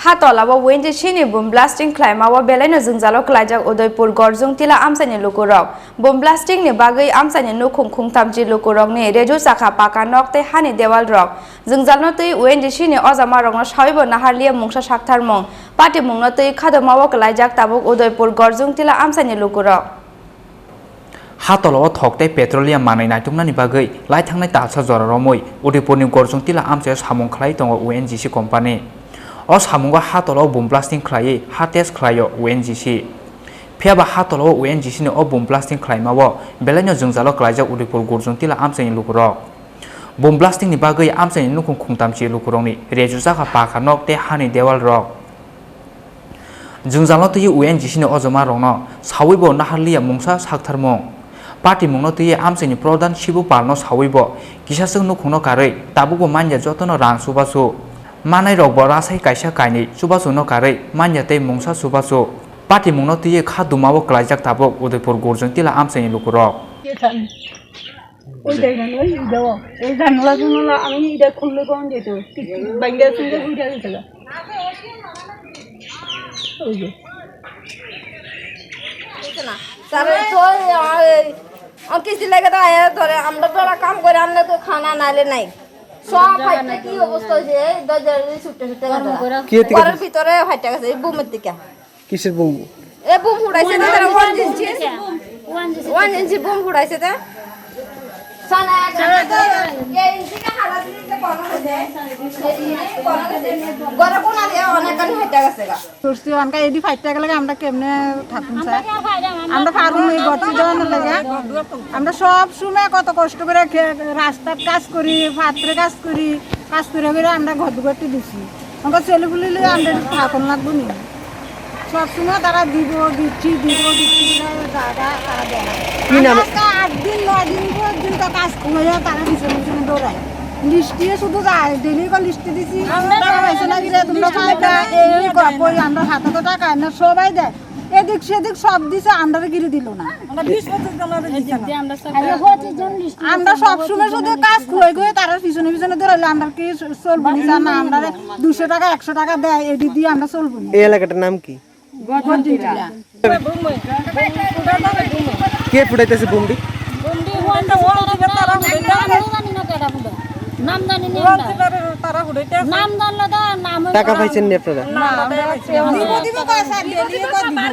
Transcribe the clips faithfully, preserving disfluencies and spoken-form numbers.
Hatolao U N G C ni bomb blasting khlaima o belaino jwngjalo kwlaijak Udaipur Gorjung Tila amchaini lukurok. Bomb blasting ni bagwi amchaini nukhung khungtamchi lukurokni reju chakha paka nok tei hani dewal rok. Jwngjalno twi U N G C ni ojamarokno sawibo naharliya mungsa saktharmung, patimungno twi khadumao kwlaijak tabuk Udaipur Gorjung Tila amchaini lukurok. Hatolao thok tei petroleum manwi naituknani bagwi laithangnai talsa jora romwi Udaipurni Gorjung Tila amchaio samung khlai tongo U N G C company. O samungo hatolao bomb blasting khlaiwi ha test khlaio U N G C. Phiyaba hatolao U N G C ni o bomb blasting khlaimao belaino jwngjalo kwlaijak Udaipur Gorjung Tila amchaini lukurok. Bomb blasting ni bagwi amchaini nukhung khungtamchi lukurokni rejujak ha paka nok tei hani dewal rok. Jwngjalo twi U N G C ni ojamarokno sawibo naharliya mungsa saktharmung. Patimungno twi amchaini prodhan Sibu Palno sawibo kisaswk nukhungno karwi tabukbo manya jotono rang chubachu. Manairokbo rasai kaisa kainwi chubachuno karwi manya tei mungsa chubachu. Patimungno twi khadumao kwlaijak tabuk Udaipur Gorjung Tila amchaini lukurok. ওই দেখ না, ওই, ওই দেখো, এই জানলা জানলা আমি এটা খুললে কখন যেত? বাইঙ্গা সঙ্গে ঘুরে যেত গা। ওই যে। স্যার, তো, এই, আর কিস্তি লাগে তো আয়া ধরে, আমরা তো ওরা কাম করে, আমরা তো খানা নাইলে নাই। সব ফাইটটা কি অবস্থা হয়েছে? এই দরজা ছুটতে ছুটতে গেছে। কি হতে ঘরের ভিতরে ফাইটটা গেছে, এই বুমের দিকে। কিসের বোম? এ বোম ফুটাইছে না, তারা ওয়ান ইঞ্চি। ওয়ান ইঞ্চি বোম ফুটাইছে তা। সানা, সানা তো, এ ইঞ্চি কা হালা দিতে বড় হয়েছে। এই বড় হয়েছে। গড়ে কোন আগে অনেক কান হইতে গেছে গা। ধরছি, অনকা এডি ফাইটটা গেলে আমরা কেমনে থাকুন স্যার? আমরা পারুন এই গর্ত দেওয়ানোর লাগে। আমরা সব সময় কত কষ্ট করে খে-, রাস্তার কাজ করি, পাত্রে কাজ করি, কাজ করে করে আমরা ঘর দুয়ারটি দিছি। অনকা ছেলে পুলে লইয়া আমরা থাকুন লাগবো নি? সবসময় তারা দিব, দিচ্ছি, দিব, দিচ্ছি করে জায়গা তারা দেয় না। কি নাম? আমরা আজকে আট দিন, নয় দিন পর্যন্ত কাজ করে তারা পিছনে পিছনে দৌড়ায়। লিস্টিয়ে শুধু যায়, ডেলি করে লিস্টি দিছি। আমরা তারা পাইছে না কি রে, তোমরা কই কা-, এই কই, কই, আমরা হাতে তো টাকা না, সবাই দেয়। এদিক সেদিক সব দিছে, আমরা গিরি দিল না। আমরা বিশ পঁচিশ জন দিছে না। আমরা সবসময় শুধু কাজ খুঁয়ে খুঁয়ে তারা পিছনে পিছনে দৌড়াইলে আমরা কি চলবো নি? জান না, আমরা দুশো টাকা, একশো টাকা দেয়, এডি দিয়ে আমরা চলবো নি? এই এলাকাটার নাম কি? গর্জনটিলা। কে ফুটাইতেছে বোমটি? নাম জানি না আমরা। নাম জানলে তো নাম হইতো টাকা না। পাইছেন নি আপনারা? না, আমরা দিব, দিব কয় স্যার, ডেলি কয় দিব।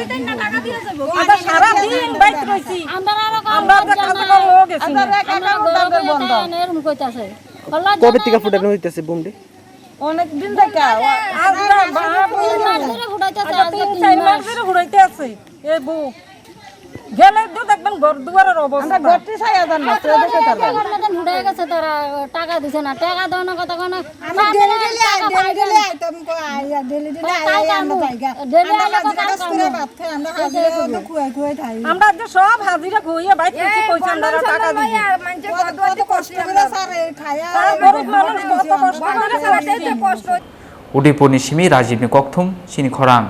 আমরা সারা দিন বাইত রইছি। আমরা আরো কাম আমরা তো করছি কাজে না। কর্ম গেছি আমরা না। এক অ্যাকাউন্ট তাদের বন্ধ। এরকম কইতাছে। কবে থেকে ফুটানো হইতেছে বোমটি? অনেক দিন থেকে। আজ না, বাবা, তিন মাস ধরে ফুটাইতেছে, আচ্ছা, আজকে তিন তিন চার মাস। মাস ধরে ফুটাইতে আছে। এই বউ। গেলে তো দেখবেন ঘর দুয়ারের অবস্থা। আমরা ঘরটি ছায়া জান না, আমরা তো দেখে তারা। ঘরের মতন উড়ে গেছে তারা, টাকা দিছে না, টাকা দেওয়ার কথা কোনো। আমরা daily daily I, daily daily আইতাম কো, আইয়া, ডেলি ডেলি আই, আই, আমরা যাইগা। ডেলি আমরা আইলে হাজিরা কাজ করে ভাত খাই, আমরা হাজিরা তো খুয়াই খুয়াই খাই। আমরা যে সব হাজিরা খুইয়ে বাইক করছি, পয়সা আমরা টাকা দিই। কত, কত কষ্ট করে স্যার এই খায়া। স্যার, গরিব মানুষ কত কষ্ট করে sir. Udaipurni simi Rajibni kokthum chini khorang.